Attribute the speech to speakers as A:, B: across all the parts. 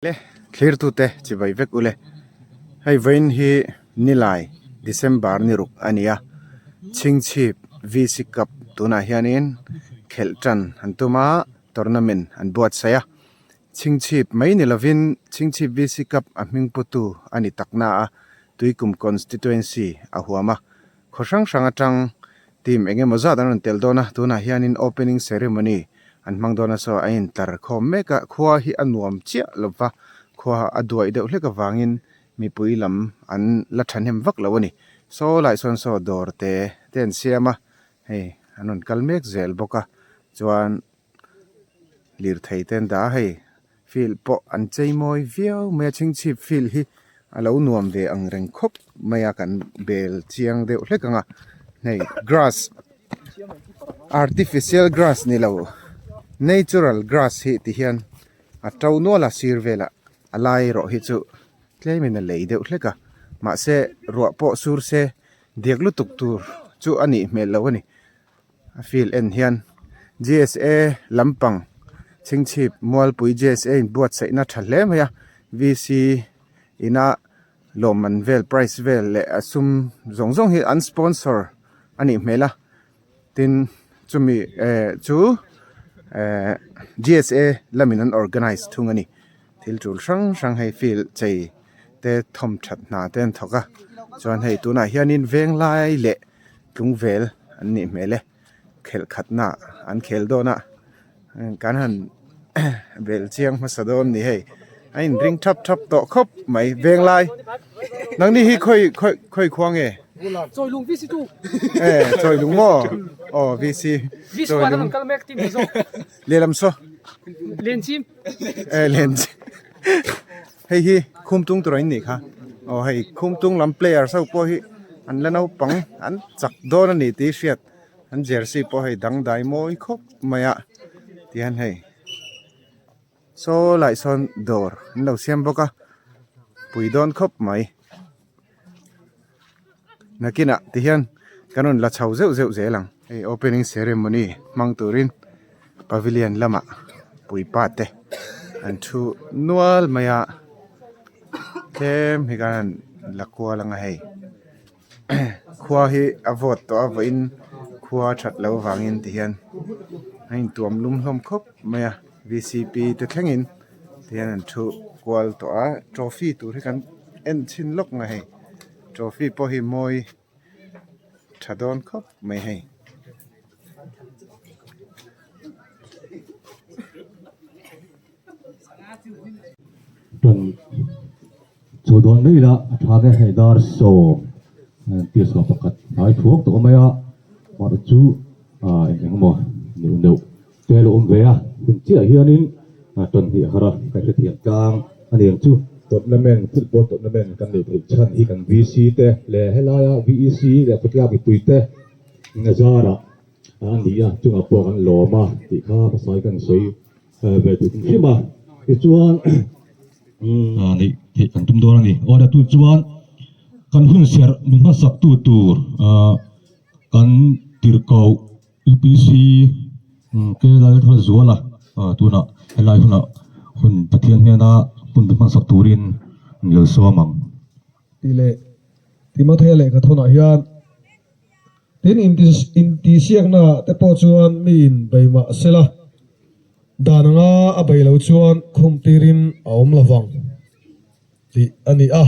A: Le thlirtute chibai vek ule. Hei vawiin hi Nilai December ni ruk a ni a, Chhingchhip VC Cup tunah hianin khelh tan an tum a, tournament an buatsaih a. Chhingchhip mai ni lovin Chhingchhip VC Cup a hming putu a ni tak na a, Tuikum Constituency a huam a. Khaw hrang hrang atang team eng emaw zat an rawn tel dawn a, tunah hianin opening ceremony an hmang dawn a saw a intlar khawm mek a, khua hi a nuam chiah lo va, khua a duai deuh hlek avangin mipui lam an la thahnem vak lo a ni. Saw lai sawn saw dawr te te an siam a, hei an rawn kal mek zel bawk a, chuan lirthei te an dah a hei field pawh an chei mawi viau mai a chhingchhip field hi a lo nuam ve ang reng khawp mai a kan bel chiang deuh hlek ang a hei grass artificial grass ni lo natural grass hi ti hian a to nual a sir velah a lai erawh hi chu tlem in a lei deuh hlek a mahse ruah pawh sur se diak lutuk tur chu a nih hmel loh a ni. A field en hian G_S_A lampang chhingchhip mualpui G_S_A in buatsaihna tha hle mai a V_C ina lawmman vel prize vel leh a sum zawng zawng hi an sponsor a nih hmel a tin chumi eh chu eh G_S_A lamin an organize thung a ni thil tul hrang hrang hei field chei te thawm that hna te an thawk a chuan hei tunah hianin venglai leh. Tlungvel an nih hmel e khelh khatna an khel dawn a kan han bel chiang hmasa dawn ni hei a in ring thap thap tawh khawp mai venglai nangni hi khawi khawi khawi khua nge
B: Chawilung VC tu
A: e Chawilung maw aw VC
B: VC one an kal mek team zawk
A: lehlam saw
B: Lenchim
A: e Lenchim Hei hi Khumtung tur an nih kha aw hei Khumtung lam players ho pawh hi an la naupang an chak dawn a ni tih hriat an jersey pawh hei dangdai mawi khawp mai a tihian hei saw lai sawn dawr an lo siam bawk a pui dawn khawp mai. Nakinah ti hian kan rawn la chho zeuh zeuh zel ang. Hei opening ceremony hmang turin pavilion lamah puipa te an thu nual mai a tlem hi khan an la kual ang a hei khua hi a vawt tawh a vawiin khua that loh avangin ti hian a intuam lum hlawm khawp mai a V C P te thlengin ti hian an thu kual tawh a trophy tur hi kan en chhin lawk mai hei trophy pawh hi mawi tha dawn khawp mai hei.
C: Tan chu dawn mai ila a tha ve hei dar sawm tir sawm pakhat hnai thuak tawh mai a mahse chu eng eng emaw neuh neuh te a lo awm ve a hun chiah hianin tan hnih a har a kan hrethiam tlang a ni ang chu. Tournament football tournament kan neih theih chhan hi kan VC te leh helaia VEC leh khawtlang mipui te zarah a ni a chungah pawh kan lawm a tih kha hmasai kan sawi ve duh hrim hrim a tichuan neih theih kan tum dawn a ni. Aw tu chuan kan hun serh min hmasak tu tur kan tirhkoh UPC ke Lalthazuala tunah helai hunah hun Pathian hnena hun min hmasak turin min lo sawm ang.
D: Tih leh Timothea lehkha thawnah hian Tin, intihsiaknaah te pawh chuan mi in bei mah sela, dan anga a bei lo chuan khum tirin a awm lo vang tih a ni a.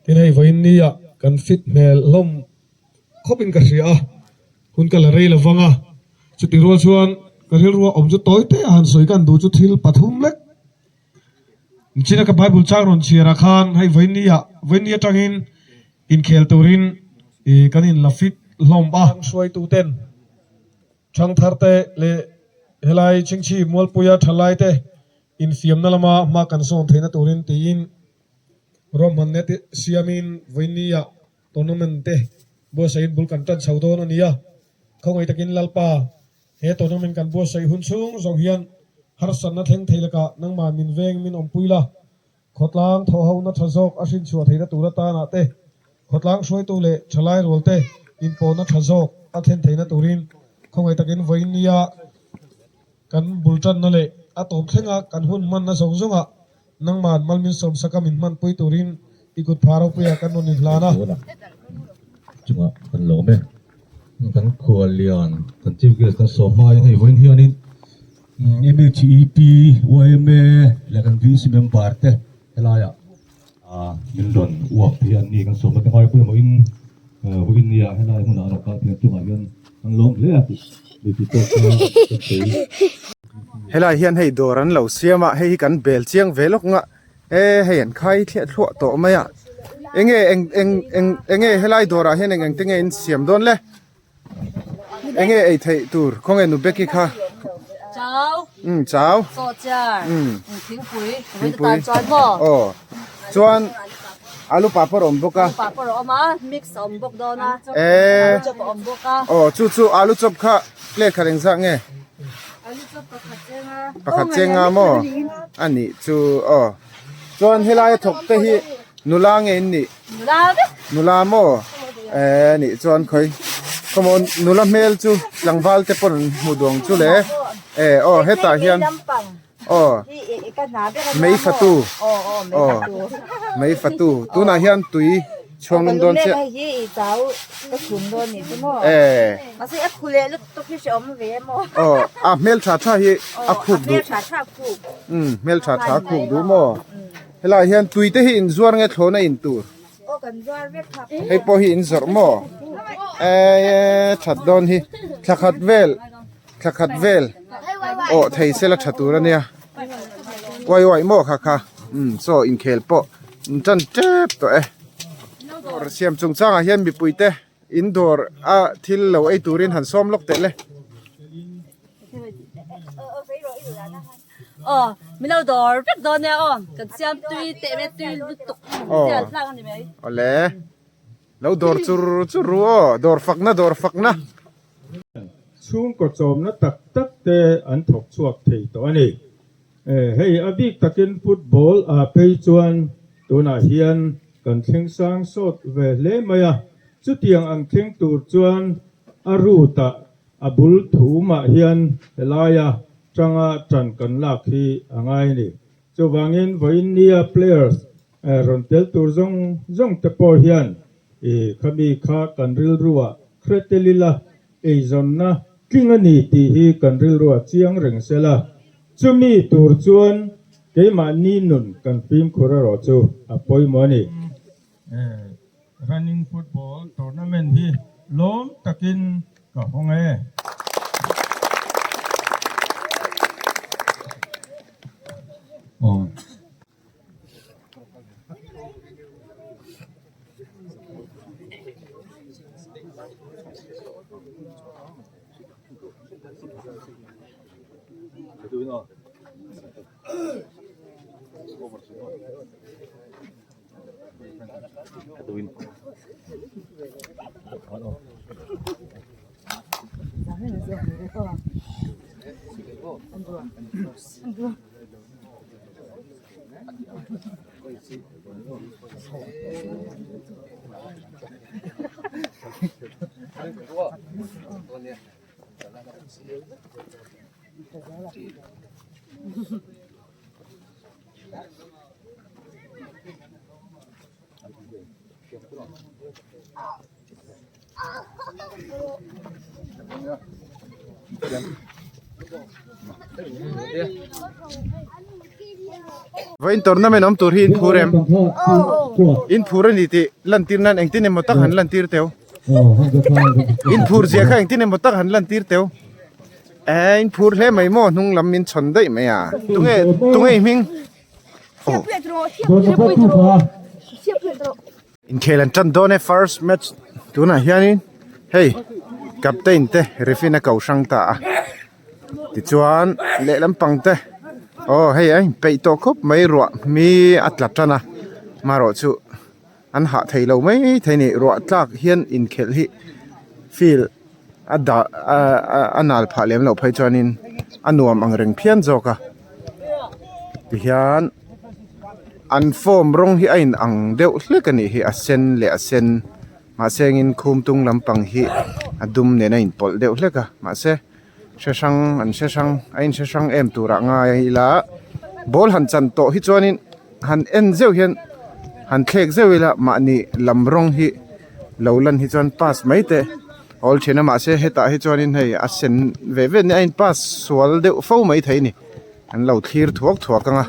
D: Tin, hei vawiin nia kan fit hmel hlawm khawpin ka hria a, hun ka la rei lo vang a. Chutih rual chuan ka rilrua awm chu tawi te a han sawi kan duh chu thil pathum lek. Nichina ka Bible chang rawn chhiarah khan hei vawiin nia, vawiin ni atangin Inkhel turin i kan in la fit hlawm a. Hruaitu ten Thangthar te leh helai Chhingchhi Mualpuia thalai te infiamna lama hma kan sawn theihna turin tiin ruahmanna te siamin vawinia tournament te buatsaihin bul kan tan chho dawn a ni a. Khawngaih takin Lalpa he tournament kan buatsaih hun chhung zawng hian harsatna thleng thei lakah nangmah min veng min awmpui la. Khawtlang thawhhona tha zawk a hrinchhuah theihna tur atanah te, khawtlang hruaitu leh thalai rual te inpawhna tha zawk a thlen theihna turin khawngaih takin vawiin nia kan bul tanna leh a tawp thlenga kan hun hmanna zawng zawngah. Nangman Malmin Sawmsaka min hmanpui turin i kut phah ropuia kan rawn inhlan a.
C: Chungah kan lawm e. Kan khual lian kan chief guest kan sawm hmain hei vawiin hianin MHEP, yma leh kan VC member te helaiah min rawn uap thei an ni kan sawm a te ngai pawimawhin vawiin nia helai hmunah an rawn kal phei chungah hian kan lawm hle a tih mipui pawh kha kan sawi.
A: Helai hian hei dawr an lo siam a hei hi kan bel chiang ve lawk nga e hei an khai thliah thluah tawh mai a enge eng eng eng enge helai dawrah hian eng eng te nge in siam dawn le. Enge ei theih tur khawnge nu Becky kha
E: Chau
A: umm chau
E: Sawhchiar
A: umm
E: thingpui
A: thingpui
E: tan chuan maw
A: aw chuan alu papawr a awm bawk a
E: alu papawr a awm a mix a awm bawk dawn a
A: eh
E: alu chop a awm bawk a
A: aw chu chu alu chop kha plate khat engzah nge
E: alu chop pakhat chenga
A: pakhat chenga maw a nih chu aw chuan helai a thawk te hi nula nge in nih
E: Nula vek.
A: Nula maw? Eh nih chuan khawi khawmaw nula hmel chu tlangval te pawn an hmu duang chu le eh aw hetah hian aw mei fatu aw mei fatu tunah hian tui chhuang lum dawn chiah eh aw a hmel tha tha hi a khup duh umm hmel tha tha a khup duh maw. Helaiah hian tui te hi inzuar nge thlawhna in tur? Hei pawh hi inzawrh maw? Eee that dawn hi thla khat vel thla khat vel awh thei sela tha tur ania uai uai maw kha kha umm chaw inkhel pawh in tan tep tawh e. Dawr siam chungchangah hian mipui te in dawr a thil lo ei turin han sawm lawk teh le.
E: Aw min lo dawr vek dawn nia aw kan siam tui teh mai tui lutuk sial hlak a ni mai.
A: Awle lo dawr chur chur ru aw dawr fakna dawr fakna.
F: Chhungkaw chawmna tak tak te an thawk chhuak thei tawh a ni. Hei a bik takin football ah phei chuan tunah hian kan thleng sang sawt ve hle mai a, chutiang ang thleng tur chuan a route ah A bul thumah hian helaia tanga tan kan lak hi a ngai a ni. Chuvangin vawiin nia players rawn tel tur zawng zawng te pawh hian i khami kha kan rilruah hre tel ila, eizawnna tling a ni tih hi kan rilruah chiang reng se la. Chumi tur chuan keimahni nun kan fimkhur erawh chu a pawimawh a ni. Running Football Tournament hi lawm takin ka hawng e.
A: Vawiin tournament awm tur hi in phur em? In phur a ni tih lantir nan engtin emaw tak han lantir teu. In phur zia kha engtin emaw tak han lantir teu. Eh in phur hle mai maw hnung lam min chhawn daih mai a. Tunge tunge i hming? Oh. Inkhel an tan dawn e first match tunah hianin hei captain te referee a ko hrang ta a tichuan lehlam pang te aw hei a inpeih tawh khawp mai ruah mi a tla tan a marawh chu an hah thei lo mai thei a ni ruah tlak hian inkhelh hi field a dah a nal phah lem loh phei chuanin a nuam ang reng phian zawk a tihian an form rawng hi a in ang deuh hlek a nih hi a sen leh a sen mahse engin khum tung lampang hi a dum nen a inpawlh deuh hlek a mahse hre hrang an hre hrang a in hre hrang em turah ngai ila ball han chan tawh hi chuanin. han en zeuh hian han thlek zeuh ila mahni lam rawng hi lo lan hi chuan pass mai teh awl thin a mahse hetah hi chuanin hei a sen ve ve nia a in pass sual deuh fo mai thei a ni an lo thlir thuak thuak ang a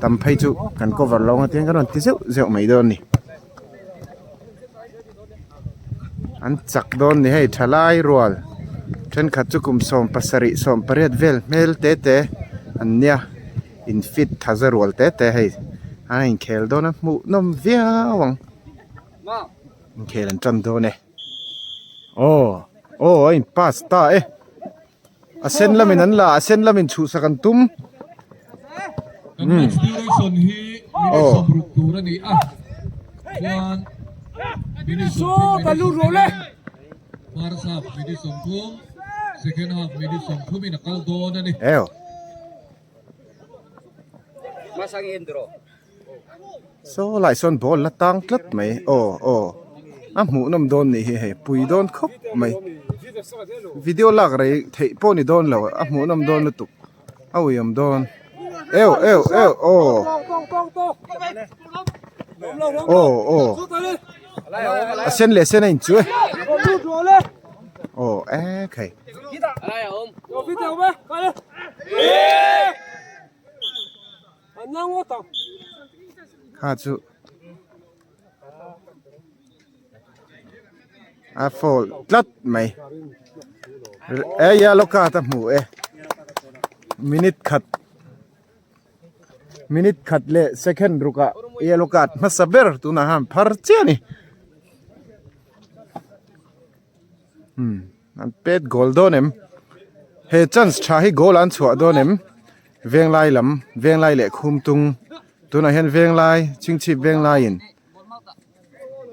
A: tam phei chu kan cover lo ang a tiang kan rawn ti zeuh zeuh mai dawn a ni an chak dawn ni hei thalai rual thenkhat chu kum 78 18 vel hmel te te an nia in fit tha za rual te te hei a inkhel dawn a hmuh nawm viau ang inkhel an tan dawn e aw aw a in pass ta e a sen lamin an la a sen lamin chhuhsak an tum aw. Ew. Saw lai sawn ball la tang tlat mai aw aw a hmuh nawm dawn nih hi hei pui dawn khawp mai video lak rei theih pawh ni dawn lo a hmuh nawm dawn lutuk a uiawm dawn eu eu eu aw aw aw a sen leh sen a inchu e aw ekhei. Kha chu a foul tlat mai e yellow card a hmu e minute khat minute khat leh second rukah yellow card hmasa ber tunah khan phar chiah a ni umm an pet goal dawn em he chance tha hi goal an chhuah dawn em Venglai lam, Venglai leh Khumtung, tunah hian Venglai, Chingchhip Venglaiin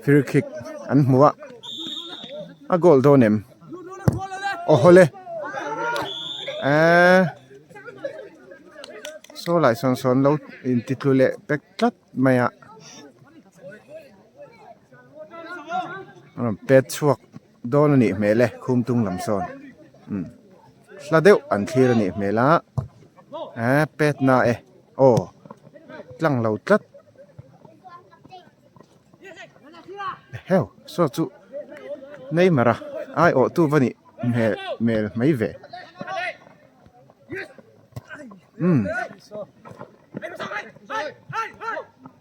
A: free kick an hmu a, a goal dawn em? Aw hawle eee saw lai sawn sawn lo inti tlu leh pek tlat mai a, a rawn pet chhuak. Dawn a nih hmel e, Khumtung lam sawn umm hla deuh an thlir a nih hmel a, eh pet na e aw tlang lo tlat eheu saw chu Neymar a aiawh tu va nih hmel hmel mai ve umm.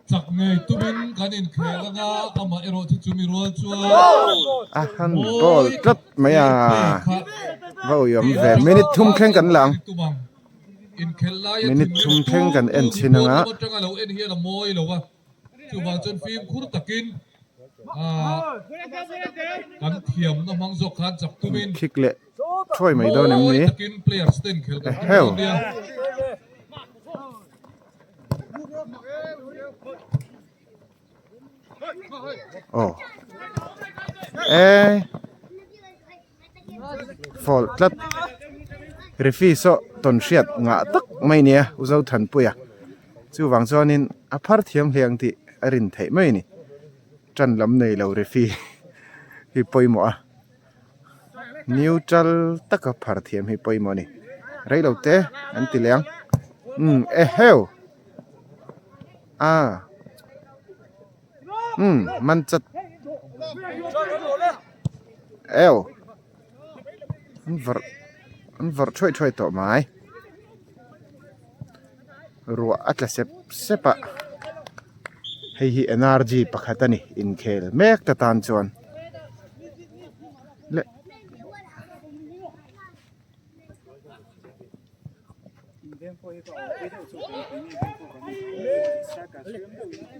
G: Chak ngei tumin kan inkhel anga amah erawh chu chumi rual chuan
A: A han ball tlat mai a, va uiawm ve. Minute thum thleng kan la ang. Minute thum thleng kan en chhin anga.
G: Atanga lo en hian a mawi lo a, chuvang chuan fimkhur takin kan thiamna hmang zawk khan chak tumin
A: Khik leh thuai mai dawn em ni?
G: Mawi takin players te inkhel kan tum dawn nia.
A: Aw eh fault tlat referee saw tawn hriat ngah tak mai nia u Zothanpuia chuvang chuanin a phar thiam hle ang tih a rin theih mai a ni tan lam nei lo referee hi pawimawh a. Neutral taka phar thiam hi pawimawh a ni. Reilo te an ti leh ang. Umm eheu! Ah! Umm man chat. Ew! An vawrh an vawrh thuai thuai tawh mai. Ruah a tla sep sep a. Hei hi energy pakhat a ni inkhel mek ta tan chuan. Le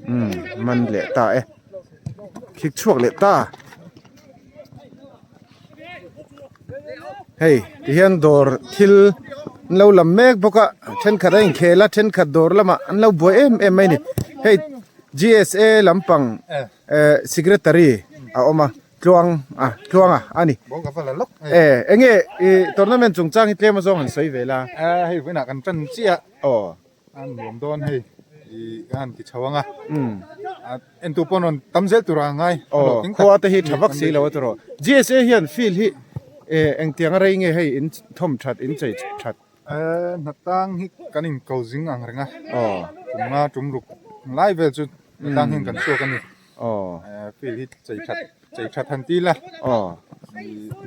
A: Umm man leh ta e khik chhuak leh ta hei tihian dawr thil an lo lam mek bawk a thenkhat a inkhel a thenkhat dawr lamah an lo buai em em mai a ni hei G_S_A lampang eh secretary a awm a tluang a tluang a a ni e enge ih tournament chungchang hi tlem azawng han sawi ve la
H: hei vawiinah kan tan chiah
A: aw
H: a nuam dawn hei ih a han ti chho ang a entu pawh rawn tam zel tur a ngai
A: aw khua te hi tha vak si lo a tawrh G_S_A hian field hi eh engtiang a rei nge hei in thawm that in chei that
H: hnatang hi kan in ko zing ang reng a
A: aw
H: kum nga tum ruk. lai vel chu tang hian kan chhuak a ni. Field hi chei that chei that han ti la.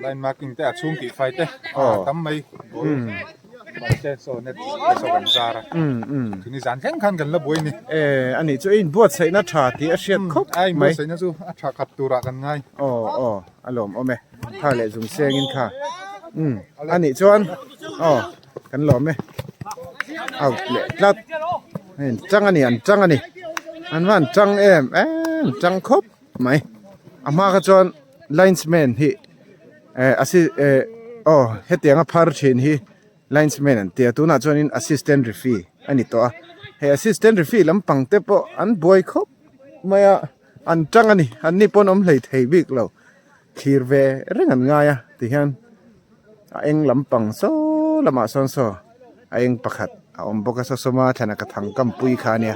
H: Line marking te a chhung tih fai te a tam mai ball fai te saw net te saw kan zar a. Tuni zan thleng khan kan la buai a ni.
A: A nih chu a inbuatsaihna tha tih a hriat khawp mai.
H: A inbuatsaihna chu a tha khat turah kan ngai.
A: Aw aw a lawmawm e. Kha leh zum sengin kha. A nih chuan aw. Kan lawm e. Out leh tlat. Hei an tang a ni an tang a ni. An va an tang em em tang khawp mai. A hma kha chuan linesman hi eh asi eh aw hetiang a phar thin hi linesman an tia tunah chuanin assistant referee a ni tawh a. Hei assistant referee lampang te pawh an buai khawp mai a an tang a ni an ni pawn awm hlei thei bik lo thlir ve reng an ngai a tihian. A eng lampang saw lamah sawn saw a eng pakhat a awm bawk a saw sawma thlana ka thang kam pui kha ania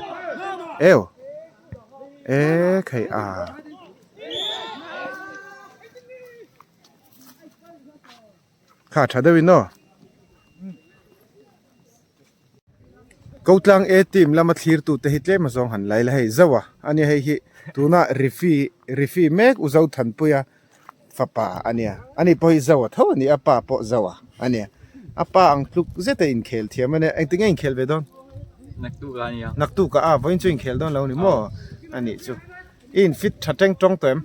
A: eu e khai a kha tha deuhin aw. Kotlang A team lama thlirtu te hi tlem azawng han lai la hei zauh a ania hei hi tuna referee referee mek u Zothanpuia fapa ania ani pawh hi zauh a tho ani a pa pawh zauh a ania a pa ang tluk zet a inkhel thiam ania engtin nge inkhel ve dawn naktuk ah a vawiin chu inkhel dawn lo ni maw anih chu. I in fit tha teng tawng tawh em?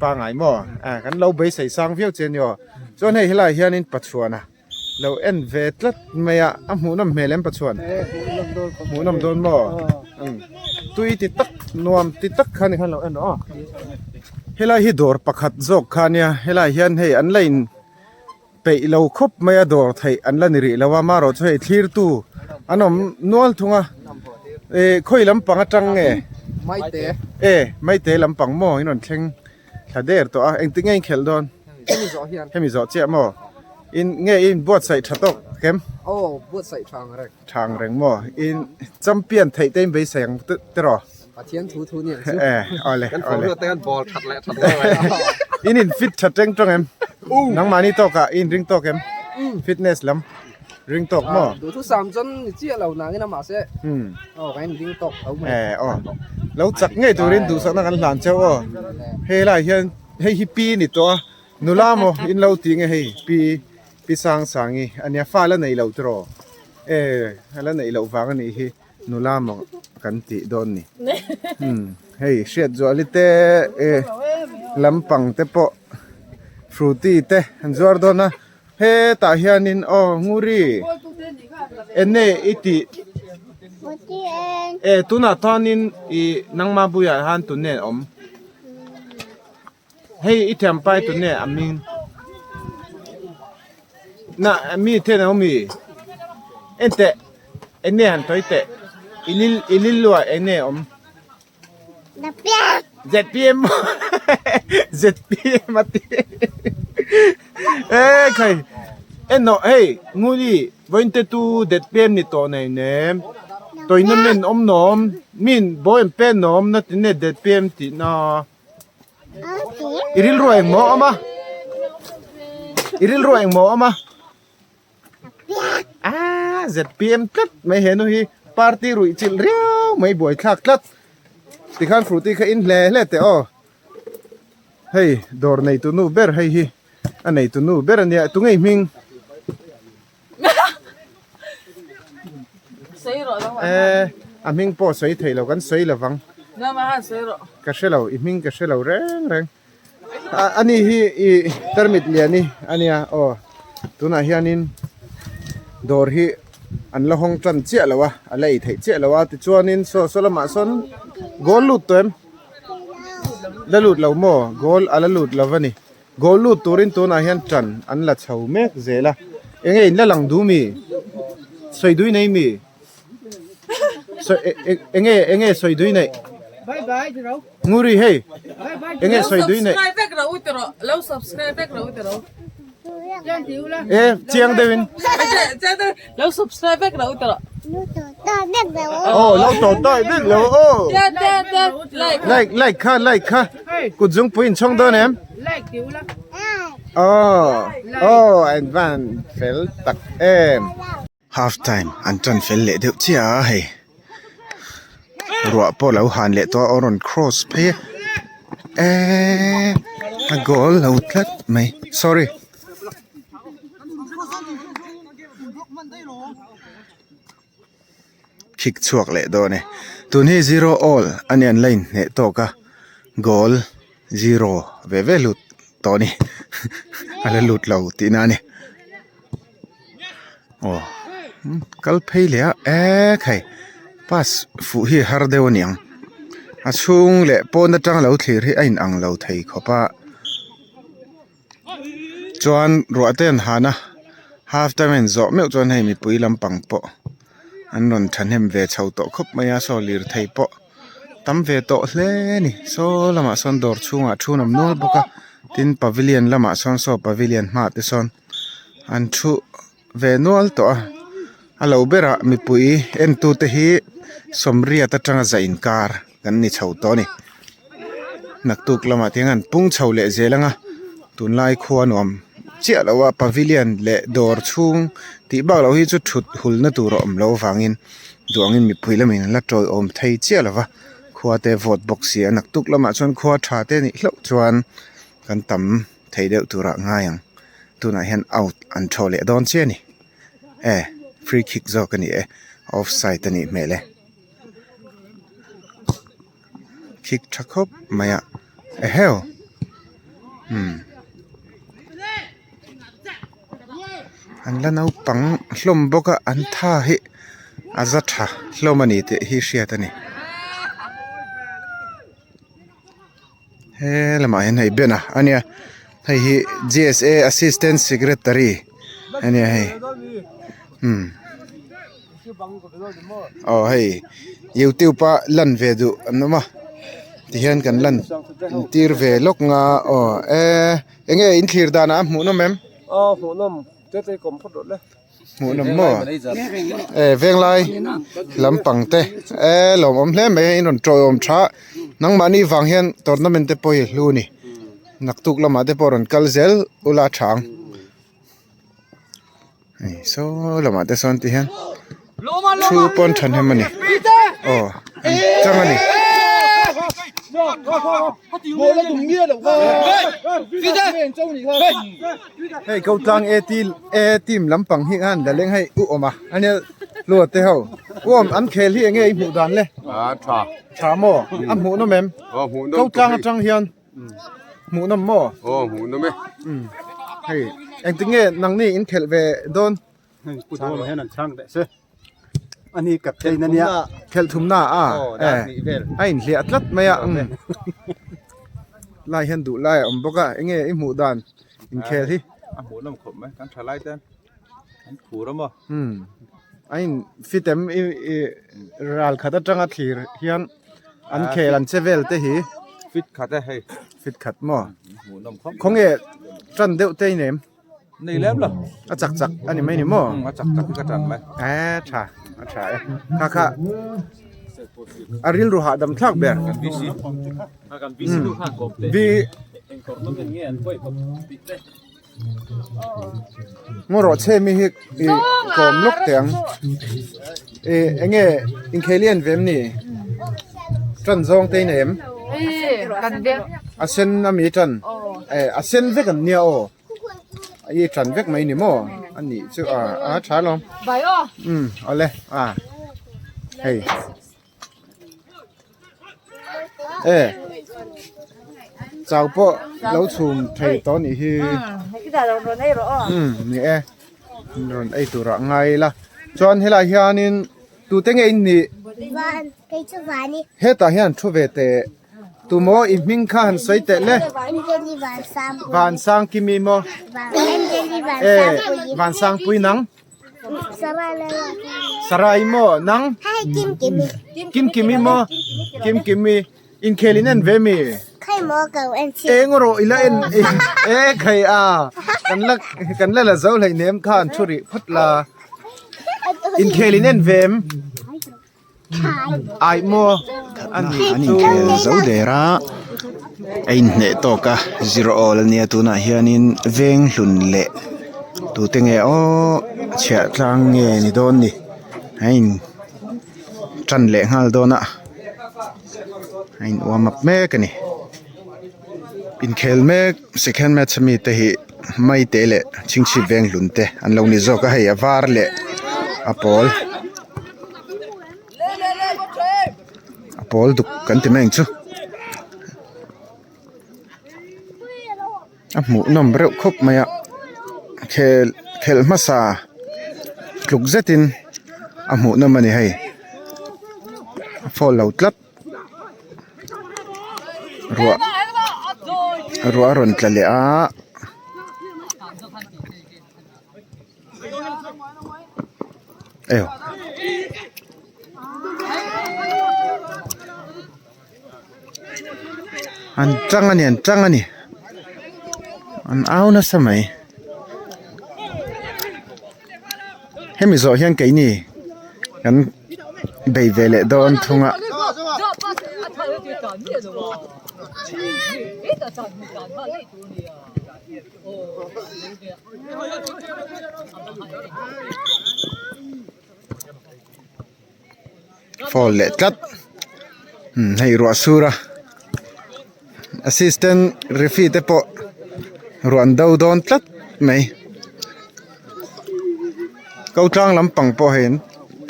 A: Pangai maw? A kan lo beisei sang viau che ania aw. Chuan hei helaiah hianin Pachuana lo en ve tlat mai a, a hmuhnawm hmel em Pachuan? Hmuhnawm dawn maw? Tui ti tak nuam ti tak kha ni khan lo en rawh aw. Helai hi dawr pakhat zawk kha ania, helaiah hian hei an la in peih lo khawp mai a dawr theih an la ni rih lo a marawh chu hei thlirtu an awm nual thung a eh khawi lampang atang nge
I: Maite
A: e Maite lampang maw in rawn thleng thla der tawh a engtin nge in khelh dawn
I: hemi zawh hian
A: hemi zawh chiah maw in nge in buatsaih tha tawk kem
I: aw buatsaih tha ang reng
A: tha ang reng maw in champion theih te in beisei ang te rawh
I: Pathian thu thu ni ang chu.
A: Eh, awle,
I: Kan
A: awle.
I: forward te kan ball that leh that lo mai.
A: In in fit tha teng tawng em? Nangmahni tawkah i in ring tawk em? Fitness lam ring tawk maw?
I: Duh thu sam chuan ni chiah lo nangin a mahse. Aw, kan in ring tawk tho mai.
A: Eh, aw. Lo chak ngei turin duhsakna kan hlan cheu aw. Hei lai hian hei hi pi ni tawh a. Nula maw in lo ti nge hei pi pi sang sangi ania fa la nei lo tiraw? Eh, a la neih loh vang a nih hi. Nula maw kan tih dawn ni. Umm hei hriat zuali te eh lampang te pawh frutty te an zuar dawn a hetah hianin aw nguri enge i tih eh tunah chuanin ih nangma buiah khan tun nge a awm hei i thiampai tun nge a hming na mi then a awm i enteh. Eng nge han tawi teh? I lil i lil luah eng nge awm? ZPM ZPM a ti e khai eno hei nguli vawiin te tu ZPM ni tawh nei nem tawina men awm nawm min bawi an pen nawm na tinge ZPM tih na i rilru engmaw awm a i rilru engmaw awm a. Ah ZPM tlat mai henu hi party ruih chilh riau mai buai thlak tlat tikhan frutty kha in hle hle teh aw hei dawr nei tu nu ber hei hi a nei tu nu ber ania tunge i hming eh a hming pawh sawi theih lo kan sawi lovang ka hre lo i hming ka hre lo reng reng. Ani hi i tarmit lian i ania aw tunah hianin dawr hi an la hawng tan chiah lo a a la ei theih chiah lo a tichuanin saw saw lamah sawn goal lut tawh em la lut lo maw goal a la lut lo a ni goal lut turin tunah hian tan an la chho mek zel a eng nge in la lang duh mi sawi dui nei mi. Enge enge sawi dui neih Nguri hei enge sawi dui neih
J: Lo subscribe vek ro tiro
A: E chiang deuhin
J: Lo subscribe vek ro tiro
A: Oh lo to tai vek lo aw Like like kha like kha kut zungpui in chhawng dawn em Oh oh an van fel tak em. Half time an tan fel leh deuh chiah a hei. Ruah pawh lo han leh tawh a aw rawn cross phei a eeee a goal lo tlat mai sorry. Kick chhuak leh dawn e tun hi zero all a ni an la inhneh tawk a goal zero ve ve lut tawh a ni a la lut lo tihna a ni aw kal phei leh a ekhai pass fuh hi a har deuh a niang a chhung leh pawn atanga lo thlir hi a in ang lo thei khawp a. Chuan ruah te an han a half time a inzawh meuh chuan hei mipui lampang pawh an rawn thahnem ve chho tawh khawp mai a saw lirthei pawh tam ve tawh hle a ni saw lamah sawn dawr chhungah thu an awm nual bawk a tin pavilion lamah sawn saw pavilion hmaah te sawn an thu ve nual tawh a a lo berah mipui entute hi sawmriat atanga zah inkar kan ni chho tawh a ni naktuk lamah te hian an pung chho leh zel ang a tunlai khua nuam chiah lo a pavilion leh dawr chhung tih bak loh hi chu thut hul na tur a awm loh avangin duh angin mipui lamin an la tawiawm thei chiah lo va khua te vawt bawk si a naktuk lamah chuan khua tha te nih hlauh chuan kan tam thei deuh turah ngai ang tunah hian out an thaw leh dawn chiah a ni e free kick zawk a ni e offside a nih hmel e. Kick tha khawp mai a eheu umm an la naupang hlawm bawk a an tha hi a za tha hlawm a ni tih hi hriat a ni. He lamah hian hei banner a nia hei hi G S A assistant secretary a nia hei umm aw hei youtube a lan ve duh an awm a tihian kan lan tir ve lawk nga aw e enge in thlir danah a hmuh nawm em? Hmuhnawm maw? E venglai lampang te e lawmawm hle mai a in rawn tawiawm tha nangmahni vang hian tournament te pawh hi a hlu a ni naktuk lamah te pawh rawn kal zel ula tha ang hei saw lamah te sawn ti hian thu pawn thahnem a ni aw an chang a ni. Hei ko tlang A team A team lampang hi khan la leng hei u awm a ania hlua te ho u awm an khel hi enge i hmuh dan le
H: a tha
A: tha maw a hmuh nawm em
H: hmuh
A: ko tlang atang hian hmuh nawm maw
H: aw hmuh nawm e
A: hei engtin nge nangni in khelh ve dawn
H: hei pu dawm hian an chhang teh se ani captain ania
A: khelh thumna a a inhliah tlat mai a lai hian duh lai a awm bawk a enge i hmuh dan inkhel hi
H: a hmuh nawm khawp mai kan tha lai ten an phur a maw
A: a in fit em i i ral khat atanga thlir hian an khel an che vel te hi
H: fit khat e hei
A: fit khat maw
H: hmuh nawm khawp
A: khawnge tan deuh te i nem
H: Nei lem lo.
A: A chak chak a ni mai ni maw?
H: A chak chak hi ka tan mai.
A: E tha, a tha e. Kha kha a rilru hahdam thlak ber.
H: Kan VC.
K: Kan VC tu khan kawp te.
A: V
K: Eng tournament nge an buai kawp tih te.
A: Ngaw rawh che mi hi i kawm lawk teh ang. E enge inkhelian ve em ni? Tan zawng te i nei em?
J: Kan veng.
A: A sen a mi tan. E a sen vek an nia aw. I tan vek mai ni maw? A nih chu a a tha alawm.
J: Bai aw.
A: Um awle a hei. E chau pawh lo chhum thei tawh nih hi. Um ni e rawn ei turah ngai ila. Chuan helai hianin tute nge in nih?
L: Van kei chu Vani.
A: Hetah hian thu ve teh. Tumaw i hming kha han sawi teh le.
L: Anjali Vansangpui.
A: Vansangkimi maw?
L: Anjali Vansangpui.
A: E Vansangpui nang?
L: Sarai Lalruatsangi.
A: Sarai maw nang?
L: Hai Kimkimi.
A: Kimkimi maw? Kimkimi. Inkhel in en ve mi?
L: Khai maw ka en chi.
A: Eng rawh ila en e khai a kan la kan la la zo hlei nem khan thu rih phawt la. Inkhel in en ve em? Ai maw an inkhel
M: zo der a a inhneh tawk a zir awl ania tunah hianin veng hlun leh tute nge aw chhiah tlang nge ni dawn ni a in tan leh nghal dawn a.
A: A in warm up mek a ni. Inkhel mek second match ami te hi Maite leh Chhingchhip Venghlun te an lo ni zawk a hei a var leh a pawl a pawl duk kan ti mai ang chu. A hmuh nawm reuh khawp mai a khel khelh hmasa tluk zetin a hmuh nawm a ni hei a fall lo tlat ruah ruah a rawn tla leh a. An tang a ni an tang a ni an au nasa mai hemi zawh hian keini kan bei ve leh dawn thung a. Foul leh tlat umm hei ruah sur a assistant referee te pawh ruah an do dawn tlat mai ko tlang lampang pawh hei an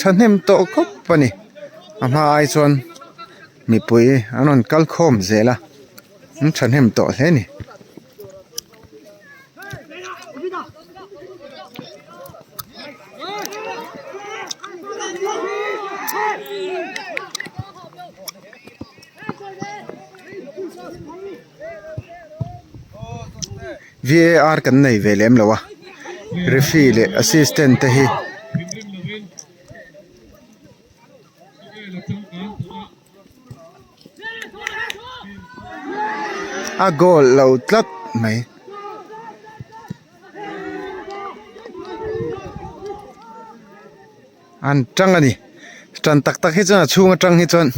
A: thahnem tawh khawp a ni a hma ai chuan mipui an rawn kal khawm zel a an thahnem tawh hle a ni. Var kan nei ve lem lo a referee leh assistant te hi. A goal lo tlat mai. An tang a ni tan tak tak hi chuan a chhung atang hi chuan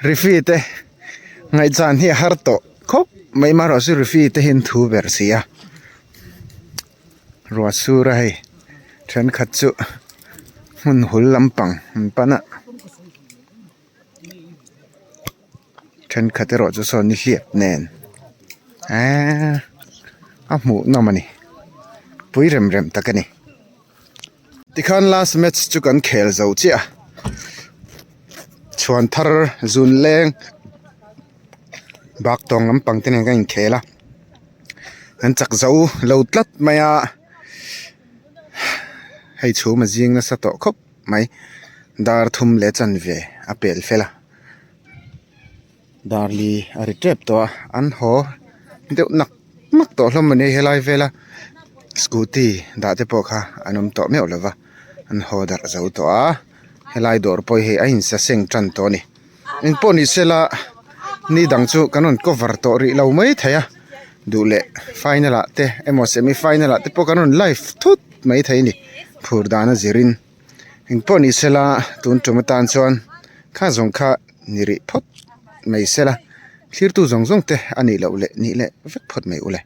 A: referee te ngaihchan hi a har tawh khawp mai amaherawhchu referee te hi an thu ber si a ruah sur a hei thenkhat chu hmun hul lampang an pan a. Thenkhat erawh chu sawn nihliap nen eee a hmuh nawm a ni pui rem rem tak a ni tikhan last match chu kan khel zo chiah a chhuan thar zun leng bak tawng lampang te nen kan inkhel a an chak zo lo tlat mai a hei chhum a zing nasa tawh khawp. mai dar thum leh chanve a pel fel a dar li a ri tep tawh a an haw deuh nak nak tawh hlawm a ni helai vela scooty dah te pawh kha an awm tawh meuh lova an haw darh zo tawh a helai dawr pawh hi a insa seng tan tawh a ni engpawh ni sela ni dang chu kan rawn cover tawh rih lo mai thei a duh leh final ah te emaw semi final ah te pawh kan rawn live thut. mai thei a ni phur dan a zirin engpawh ni sela tun tum atan chuan kha zawng kha ni rih phawt mai sela thlirtu zawng zawng te a nih loh leh nih leh vek phawt mai ule.